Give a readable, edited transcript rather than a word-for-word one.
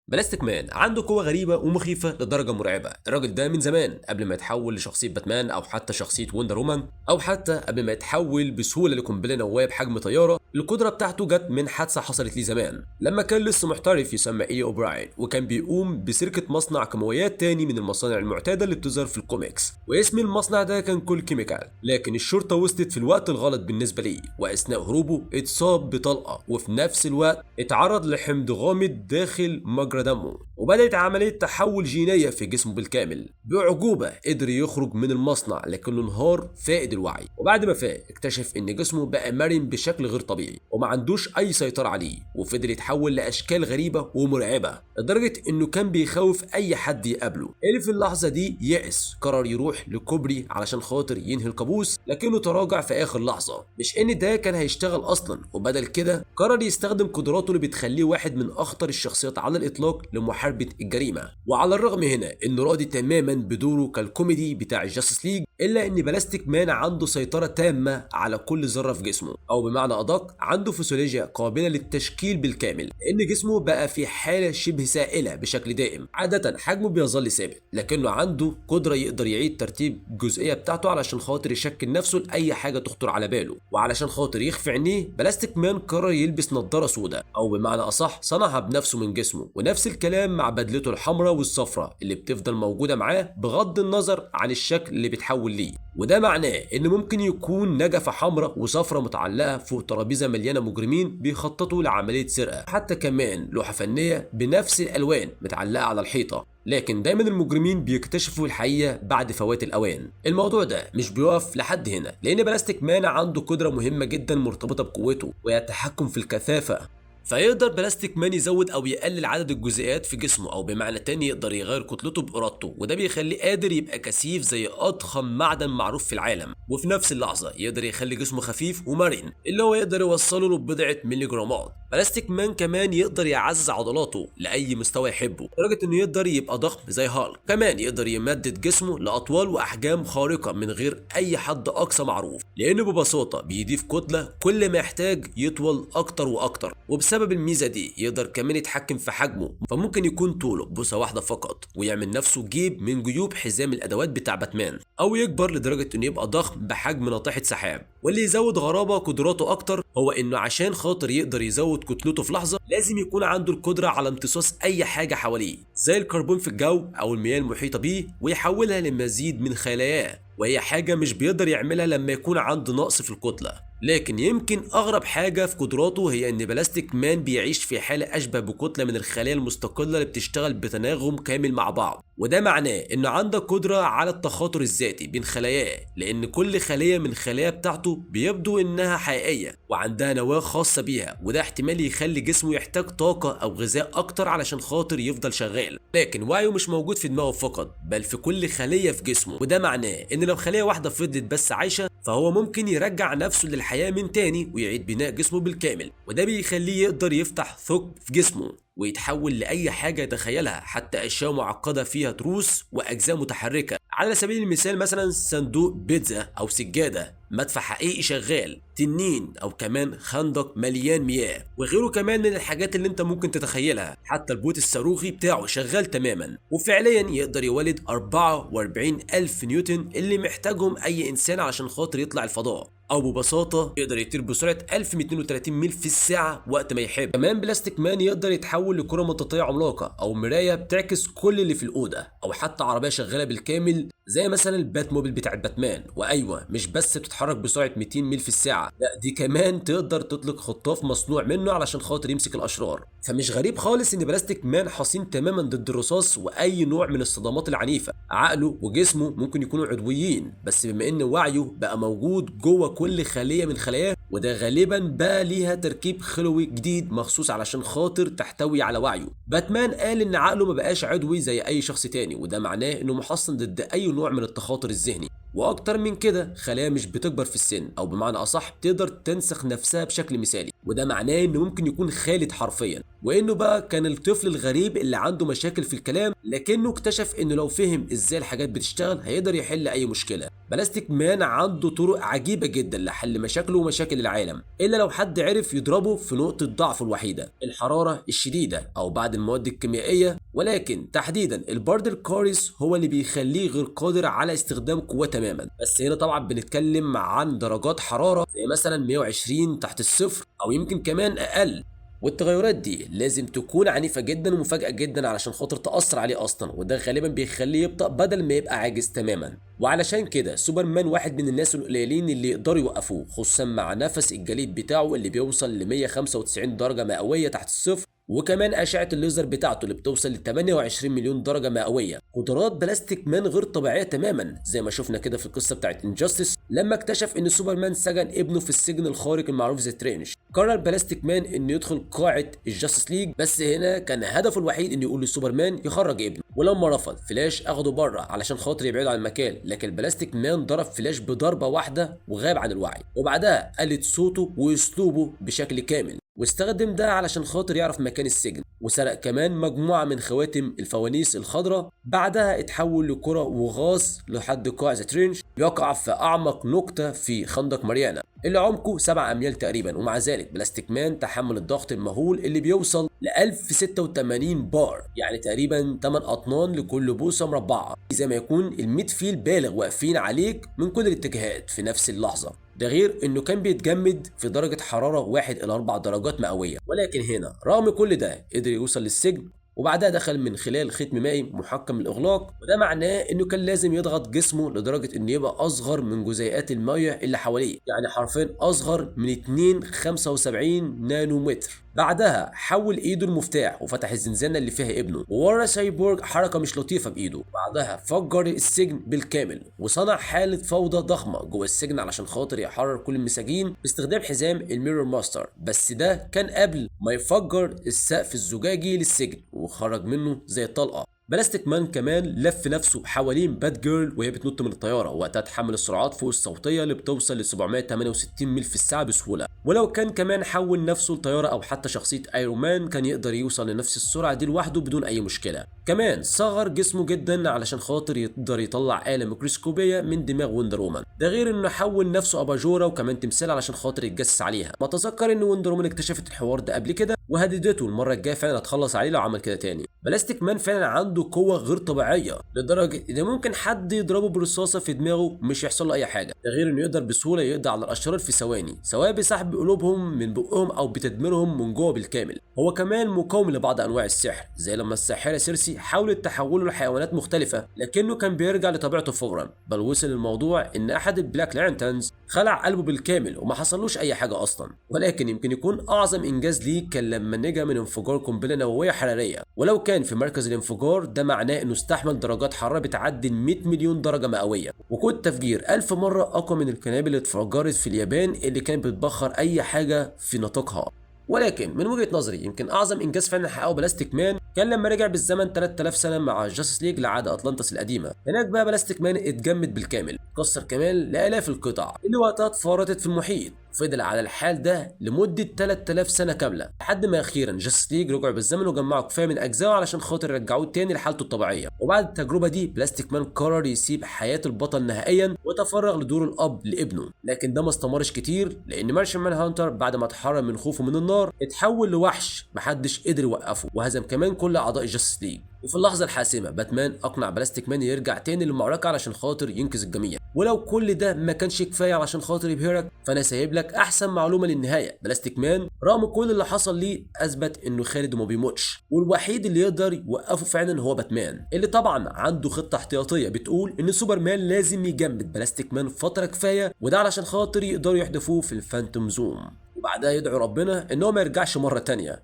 بلاستيك مان عنده قوة غريبة ومخيفة لدرجة مرعبة. الراجل ده من زمان قبل ما يتحول لشخصية باتمان أو حتى شخصية وندر وومن أو حتى قبل ما يتحول بسهولة لقنبلة نووية بحجم طيارة، القدرة بتاعته جت من حادثة حصلت ليه زمان لما كان لسه محترف يسمى إيلي أوبراين، وكان بيقوم بسرقة مصنع كيماويات تاني من المصانع المعتادة اللي بتظهر في الكوميكس، واسم المصنع ده كان كول كيميكال. لكن الشرطة وصلت في الوقت الغلط بالنسبة ليه، وأثناء هروبه اتصاب بطلقة، وفي نفس الوقت اتعرض لحمض غامض داخل مجرى دمه، وبدأت عملية تحول جينية في جسمه بالكامل. بأعجوبة قدر يخرج من المصنع لكنه انهار فائد الوعي، وبعد ما فاق اكتشف ان جسمه بقى مرن بشكل غير طبيعي وما عندوش اي سيطرة عليه، وفضل يتحول لاشكال غريبة ومرعبة لدرجة انه كان بيخوف اي حد يقابله. اللي في اللحظة دي يأس، قرر يروح لكوبري علشان خاطر ينهي الكابوس، لكنه تراجع في اخر لحظة. مش ان ده كان هيشتغل اصلا، وبدل كده قرر يستخدم قدراته اللي بتخليه واحد من اخطر الشخصيات على الاطلاق لمحاربة الجريمة. وعلى الرغم هنا انه راضي تماما بدوره كالكوميدي بتاع الجاستس ليج، الا ان بلاستيك مان عنده سيطرة تامة على كل ذرة في جسمه، او بمعنى ادق عنده فسيولوجيا قابلة للتشكيل بالكامل، لان جسمه بقى في حالة شبه سائلة بشكل دائم. عادة حجمه بيظل ثابت، لكنه عنده قدرة يقدر يعيد ترتيب الجزئية بتاعته علشان خاطر يشكل نفسه لأي حاجة تخطر على باله. وعلشان خاطر يخفي عينيه، بلاستيك مان قرر يلبس نظارة سوداء، او بمعنى اصح صنعها بنفسه من جسمه. ونفس الكلام مع بدلته الحمراء والصفراء اللي بتفضل موجودة معاه بغض النظر عن الشكل اللي بيتحول ليه. وده معناه ان ممكن يكون نجفة حمراء وصفراء متعلقة فوق ترابيزة مليانة مجرمين بيخططوا لعملية سرقة، حتى كمان لوحة فنية بنفس الألوان متعلقة على الحيطة. لكن دايما المجرمين بيكتشفوا الحقيقة بعد فوات الأوان. الموضوع ده مش بيقف لحد هنا، لأن بلاستيك مان عنده قدرة مهمة جدا مرتبطة بقوته، وهي التحكم في الكثافة. فيقدر بلاستيك مان يزود او يقلل عدد الجزيئات في جسمه، او بمعنى تاني يقدر يغير كتلته بارادته، وده بيخليه قادر يبقى كثيف زي اضخم معدن معروف في العالم. وفي نفس اللحظة يقدر يخلي جسمه خفيف ومرن، اللي هو يقدر يوصله لبضعه ملي جرامات. بلاستيك مان كمان يقدر يعزز عضلاته لاي مستوى يحبه، لدرجة انه يقدر يبقى ضخم زي هالك. كمان يقدر يمدد جسمه لاطوال واحجام خارقة من غير اي حد اقصى معروف، لانه ببساطة بيضيف كتلة كل ما يحتاج يطول اكتر واكتر. وبسبب الميزة دي يقدر كمان يتحكم في حجمه، فممكن يكون طوله بوصه واحدة فقط ويعمل نفسه جيب من جيوب حزام الادوات بتاع باتمان، او يكبر لدرجة انه يبقى ضخم بحجم ناطحه سحاب. واللي يزود غرابه قدراته اكتر هو انه عشان خاطر يقدر يزود كتلته في لحظة لازم يكون عنده القدرة على امتصاص اي حاجة حواليه زي الكربون في الجو او المياه المحيطة بيه، ويحولها لمزيد من خلاياه، وهي حاجة مش بيقدر يعملها لما يكون عنده نقص في الكتلة. لكن يمكن أغرب حاجة في قدراته هي إن بلاستيك مان بيعيش في حالة أشبه بكتلة من الخلايا المستقلة اللي بتشتغل بتناغم كامل مع بعض، وده معناه إنه عنده قدرة على التخاطر الذاتي بين خلاياه، لأن كل خلية من الخلايا بتاعته بيبدو إنها حقيقية وعندها نواة خاصة بيها، وده احتمال يخلي جسمه يحتاج طاقة أو غذاء أكتر علشان خاطر يفضل شغال. لكن وعيه مش موجود في دماغه فقط، بل في كل خلية في جسمه، وده معناه إن لو خلية واحدة فضلت بس عايشة فهو ممكن يرجع نفسه للحياة من تاني ويعيد بناء جسمه بالكامل، وده بيخليه يقدر يفتح ثقب في جسمه ويتحول لأي حاجة يتخيلها، حتى أشياء معقدة فيها تروس وأجزاء متحركة. على سبيل المثال مثلا صندوق بيتزا أو سجادة، مدفع حقيقي شغال، تنين، أو كمان خندق مليان مياه، وغيره كمان من الحاجات اللي انت ممكن تتخيلها. حتى البوت الصاروخي بتاعه شغال تماما، وفعليا يقدر يولد 44 ألف نيوتن اللي محتاجهم أي إنسان علشان خاطر يطلع الفضاء، او ببساطة يقدر يطير بسرعة 1232 ميل في الساعة وقت ما يحب. كمان بلاستيك مان يقدر يتحول لكرة مطاطيه عملاقة، او مراية بتعكس كل اللي في الاوضة، او حتى عربية شغالة بالكامل زي مثلا البات موبيل بتاعت باتمان. وايوة مش بس بتتحرك بسرعة 200 ميل في الساعة، لا دي كمان تقدر تطلق خطاف مصنوع منه علشان خاطر يمسك الاشرار. فمش غريب خالص ان بلاستيك مان حصين تماما ضد الرصاص واي نوع من الصدمات العنيفة. عقله وجسمه ممكن يكونوا عضويين، بس بما ان وعيه بقى موجود جوه كل خلية من خلاياه، وده غالبا بقى ليها تركيب خلوي جديد مخصوص علشان خاطر تحتوي على وعيه. باتمان قال ان عقله ما بقاش عضوي زي اي شخص تاني، وده معناه انه محصن ضد اي نوع من التخاطر الذهني. واكتر من كده خلايا مش بتكبر في السن، او بمعنى اصح تقدر تنسخ نفسها بشكل مثالي، وده معناه انه ممكن يكون خالد حرفيا، وانه بقى كان الطفل الغريب اللي عنده مشاكل في الكلام، لكنه اكتشف انه لو فهم ازاي الحاجات بتشتغل هيقدر يحل اي مشكلة. بلاستيك مان عنده طرق عجيبة جدا لحل مشاكله ومشاكل العالم، الا لو حد عرف يضربه في نقطة ضعفه الوحيدة، الحرارة الشديدة او بعض المواد الكيميائية، ولكن تحديدا البرد القارس هو اللي بيخليه غير قادر على استخدام قوة تماما. بس هنا طبعا بنتكلم عن درجات حرارة زي مثلا 120 تحت الصفر او يمكن كمان اقل، والتغيرات دي لازم تكون عنيفة جدا ومفاجئة جدا علشان خاطر تأثر عليه أصلا، وده غالبا بيخليه يبطأ بدل ما يبقى عاجز تماما. وعلشان كده سوبرمان واحد من الناس القليلين اللي يقدروا يوقفوه، خصوصا مع نفس الجليد بتاعه اللي بيوصل ل 195 درجة مئوية تحت الصفر، وكمان أشعة الليزر بتاعته اللي بتوصل ل 28 مليون درجة مئوية. قدرات بلاستيك مان غير طبيعية تماما، زي ما شفنا كده في القصة بتاعت Injustice لما اكتشف ان سوبرمان سجن ابنه في السجن الخارق المعروف The Trench. قرر بلاستيك مان انه يدخل قاعة ال Justice League، بس هنا كان هدفه الوحيد انه يقول لسوبرمان يخرج ابنه، ولما رفض فلاش اخده بره علشان خاطر يبعده عن المكان، لكن بلاستيك مان ضرب فلاش بضربة واحدة وغاب عن الوعي، وبعدها قلد صوته واسلوبه بشكل كامل، واستخدم ده علشان خاطر يعرف مكان السجن، وسرق كمان مجموعة من خواتم الفوانيس الخضراء. بعدها اتحول لكرة وغاص لحد قاع The Trench، يقع في أعمق نقطة في خندق ماريانا اللي عمقه 7 أميال تقريبا، ومع ذلك بلاستيك مان تحمل الضغط المهول اللي بيوصل ل 1086 بار، يعني تقريبا 8 أطنان لكل بوصة مربعة، زي ما يكون ال 100 فيل بالغ واقفين عليك من كل الاتجاهات في نفس اللحظة. ده غير انه كان بيتجمد في درجة حرارة 1 الى 4 درجات مئوية. ولكن هنا رغم كل ده قدر يوصل للسجن، وبعدها دخل من خلال ختم مائي محكم الإغلاق، وده معناه انه كان لازم يضغط جسمه لدرجة انه يبقى اصغر من جزيئات المية اللي حواليه، يعني حرفيا اصغر من 2.75 نانومتر. بعدها حول ايده المفتاح وفتح الزنزانة اللي فيها ابنه، وورى سايبورغ حركة مش لطيفة بايده. بعدها فجر السجن بالكامل وصنع حالة فوضى ضخمة جوه السجن علشان خاطر يحرر كل المساجين باستخدام حزام ال Mirror Master، بس ده كان قبل ما يفجر السقف الزجاجي للسجن وخرج منه زي الطلقة. بلاستيك مان كمان لف نفسه حوالين بات جيرل وهي بتنط من الطيارة، وقتها تحمل السرعات فوق الصوتية اللي بتوصل ل 768 ميل في الساعة بسهولة. ولو كان كمان حول نفسه لطيارة أو حتى شخصية ايرون مان كان يقدر يوصل لنفس السرعة دي لوحده بدون أي مشكلة. كمان صغر جسمه جدا علشان خاطر يقدر يطلع آلة ميكروسكوبية من دماغ وندر وومن، ده غير انه حول نفسه اباجوره وكمان تمثال علشان خاطر يتجسس عليها. ما تذكر ان وندر وومن اكتشفت الحوار ده قبل كده وهددته المرة الجاية فعلا هتخلص عليه لو عمل كده تاني. بلاستيك مان فعلا عنده قوة غير طبيعية لدرجة ان ممكن حد يضربه برصاصة في دماغه مش يحصل له اي حاجة، ده غير انه يقدر بسهولة يقضي على الاشرار في ثواني، سواء بسحب قلوبهم من بقهم او بتدميرهم من جوه بالكامل. هو كمان مقاوم لبعض انواع السحر، زي لما الساحرة سيرسي حاولت تحوله لحيوانات مختلفة لكنه كان بيرجع لطبيعته فورا، بل وصل الموضوع ان احد ال Black Lanterns خلع قلبه بالكامل وما حصلوش اي حاجة اصلا. ولكن يمكن يكون اعظم انجاز ليه كان لما نجا من انفجار قنبلة نووية حرارية، ولو كان في مركز الانفجار ده معناه انه استحمل درجات حرارة بتعدي 100 مليون درجه مئوية، وقوه تفجير 1000 مرة اقوى من القنابل اللي اتفجرت في اليابان اللي كانت بتبخر اي حاجة في نطاقها. ولكن من وجهة نظري يمكن اعظم انجاز فعلا حققه بلاستيك مان كان لما رجع بالزمن 3000 سنة مع Justice League لعهد اطلانتس القديمة. هناك بقى بلاستيك مان اتجمد بالكامل، كسر كمان لالاف القطع اللي وقتها اتفرطت في المحيط، فضل على الحال ده لمدة 3000 سنة كاملة لحد ما اخيرا Justice League رجعوا بالزمن وجمعوا كفاية من اجزائه علشان خاطر يرجعوه تاني لحالته الطبيعية. وبعد التجربة دي بلاستيك مان قرر يسيب حياة البطل نهائيا وتفرغ لدور الاب لابنه، لكن ده ما استمرش كتير لان Martian Manhunter بعد ما اتحرر من خوفه من النار اتحول لوحش محدش قدر يوقفه، وهزم كمان كل اعضاء Justice League. وفي اللحظة الحاسمة باتمان اقنع بلاستيك مان يرجع تاني للمعركة علشان خاطر ينقذ الجميع. ولو كل ده ما كانش كفاية علشان خاطر يبهرك فانا سايب لك احسن معلومة للنهاية. بلاستيك مان رغم كل اللي حصل ليه اثبت انه خالد وما بيموتش، والوحيد اللي يقدر يوقفه فعلا هو باتمان، اللي طبعا عنده خطه احتياطيه بتقول ان سوبرمان لازم يجمد بلاستيك مان فترة كفاية، وده علشان خاطر يقدروا يحدفوه في ال Phantom Zone، وبعدها يدعو ربنا ان هو ما يرجعش مرة تانية.